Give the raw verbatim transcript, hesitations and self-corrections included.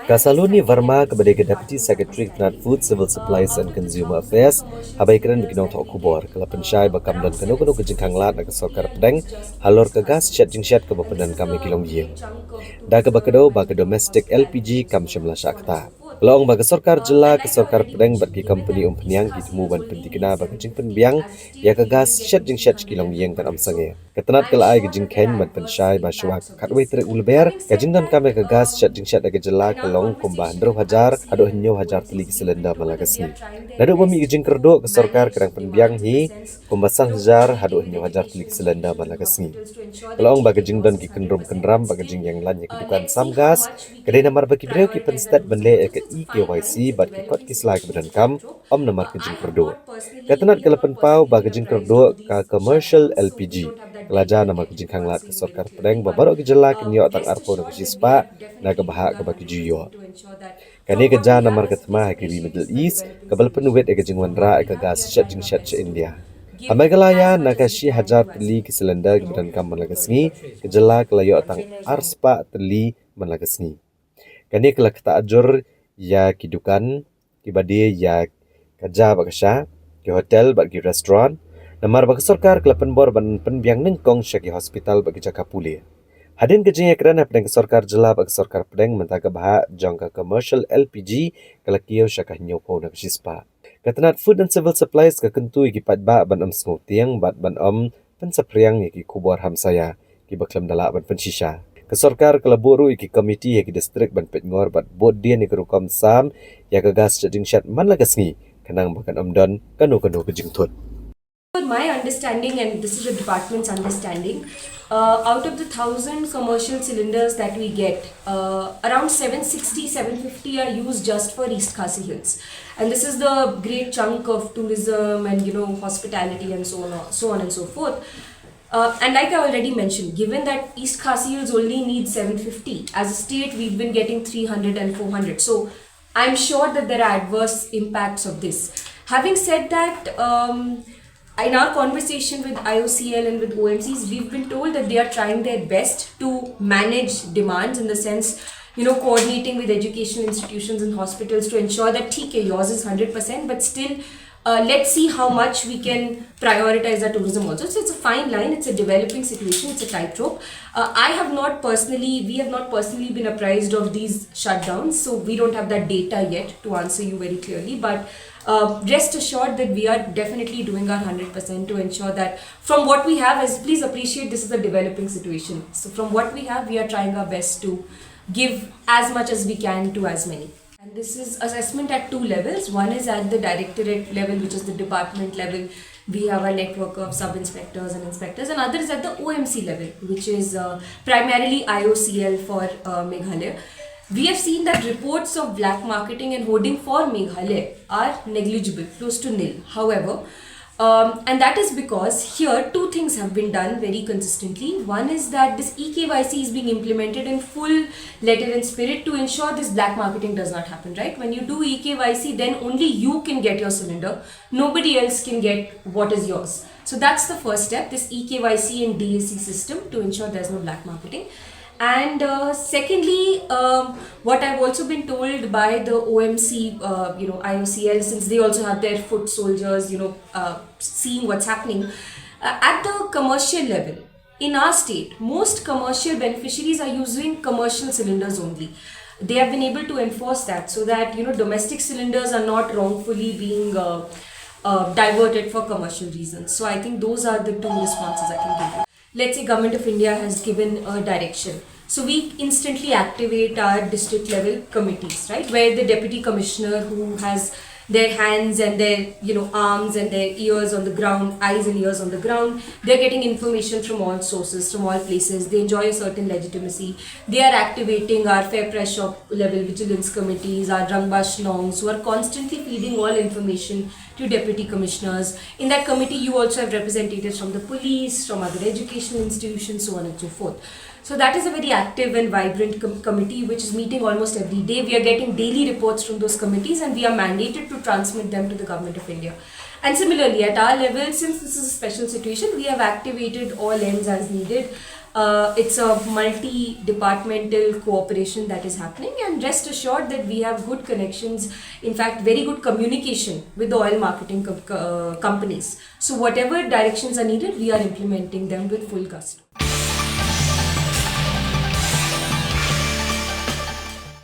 Ka Saloni Verma, kaba dei ka Deputy Secretary ka tnad Food, Civil Supplies and Consumer Affairs, haba ïakren bad ki nongthoh khubor, ka la pynshai ba kam don kano kano ka jingkhanglad na ka sorkar pdeng halor ka gas shet jingshet kaba pyndonkam ïa ki longïing. Da kaba kdew ba ka domestic L P G kam shym la shah ktah. Ka la ong ba ka sorkar jylla, ka sorkar pdeng bad ki kompani umphniang ki thmu ban pyntikna ba ka jingpynbiang ïa ka gas shet jingshet sha ki longïing kan ym sangeh. Ka tnad ka la ai ka jingkheiñ ban pynshai ba shuwa ka khatwei tarik u Lber, ka jingdonkam ïa ka gas shet jingshet ha ka jylla ka long kumba hynriew hajar haduh hynñiew hajar tylli ki cylinder man la ka sngi. Naduh ba mih ka jingkyrduh, ka sorkar ka dang pynbiang hi kumba san hajar haduh hynñiew hajar tylli ki cylinder man la ka sngi. Ka la ong ba ka jingdon ki kynrum kynram bad ka jingïeng lain ïa ki dukan sam gas ka dei namar ba ki briew ki pynstet ban leh ïa ka E K Y C bad ki kot ki sla kiba donkam, ym namar ka jingkyrduh. Ka tnad ka la pynpaw ba ka jingkyrduh ka commercial L P G ka la jia namar ka jingkhanglad ka sorkar pdeng ba baroh ki jylla kin ïoh tang arphew na ka shispah na ka bhah kaba ki ju ïoh. Kane ka jia namar ka thma ha ki ri Middle East kaba la pynwit ïa ka jingwanrah ïa ka gas shet jingshet sha India. Ha Meghalaya, na ka shi hajar tylli ki cylinder kiba donkam man la ka sngi, ka jylla ka la ïoh tang arspah tylli man la ka sngi. Kane ka la ktah jur ïa ki dukan kiba die ïa ka ja bad ka sha, ki hotel bad ki restaurant, namar ba ka sorkar ka la pynbor ban pynbiang nyngkong sha ki hospital bad ki jaka pule. Hadien ka jingïakren hapdeng ka sorkar jylla bad ka sorkar pdeng, mynta ka bhah jong ka commercial L P G ka la kiew sha ka hynñiewphew na ka shispah. Ka tnad Food and Civil Supplies ka kyntu ïa ki paidbah ban ym sngewtieng bad ban ym pynsaphriang ïa ki khubor hamsaïa kiba khlem da lah ban pynshisha. Ka sorkar ka la buh ruh ïa ki komiti ha ki district ban peitngor bad bud dien ïa ka rukom sam ïa ka gas shet jingshet man la ka sngi, khnang ba kan ym don kano kano ka jingthut. For my understanding, and this is the department's understanding, uh, out of the thousand commercial cylinders that we get, uh, around seven sixty, seven fifty are used just for East Khasi Hills. And this is the great chunk of tourism and, you know, hospitality and so on, so on and so forth. Uh, and like I already mentioned, given that East Khasi Hills only needs seven fifty, as a state we've been getting three hundred and four hundred. So I'm sure that there are adverse impacts of this. Having said that, um, in our conversation with I O C L and with O M Cs, we've been told that they are trying their best to manage demands in the sense, you know, coordinating with educational institutions and hospitals to ensure that, theek hai, yours is hundred percent, but still, uh, let's see how much we can prioritize our tourism also. So it's a fine line, it's a developing situation, it's a tightrope. Uh, I have not personally, we have not personally been apprised of these shutdowns, so we don't have that data yet to answer you very clearly. But uh, rest assured that we are definitely doing our hundred percent to ensure that from what we have, as please appreciate, this is a developing situation. So from what we have, we are trying our best to give as much as we can to as many. And this is assessment at two levels. One is at the directorate level, which is the department level. We have a network of sub-inspectors and inspectors, and other is at the O M C level, which is uh, primarily I O C L for uh, Meghalaya. We have seen that reports of black marketing and hoarding for Meghalaya are negligible, close to nil. However, um, and that is because here two things have been done very consistently. One is that this E K Y C is being implemented in full letter and spirit to ensure this black marketing does not happen, right? When you do E K Y C, then only you can get your cylinder. Nobody else can get what is yours. So that's the first step, this E K Y C and D A C system to ensure there's no black marketing. And uh, secondly, um, what I've also been told by the O M C, uh, you know, I O C L, since they also have their foot soldiers, you know, uh, seeing what's happening, uh, at the commercial level, in our state, most commercial beneficiaries are using commercial cylinders only. They have been able to enforce that so that, you know, domestic cylinders are not wrongfully being uh, uh, diverted for commercial reasons. So I think those are the two responses I can give you. Let's say Government of India has given a direction. So we instantly activate our district level committees, right? Where the deputy commissioner who has their hands and their, you know, arms and their ears on the ground, eyes and ears on the ground, they're getting information from all sources, from all places. They enjoy a certain legitimacy. They are activating our fair pressure level vigilance committees, our Rangbah Shnongs, who are constantly feeding all information to deputy commissioners. In that committee, you also have representatives from the police, from other educational institutions, so on and so forth. So that is a very active and vibrant com- committee which is meeting almost every day. We are getting daily reports from those committees and we are mandated to transmit them to the Government of India. And similarly, at our level, since this is a special situation, we have activated all ends as needed. Uh, it's a multi-departmental cooperation that is happening, and rest assured that we have good connections, in fact, very good communication with the oil marketing co- co- uh, companies. So whatever directions are needed, we are implementing them with full gusto.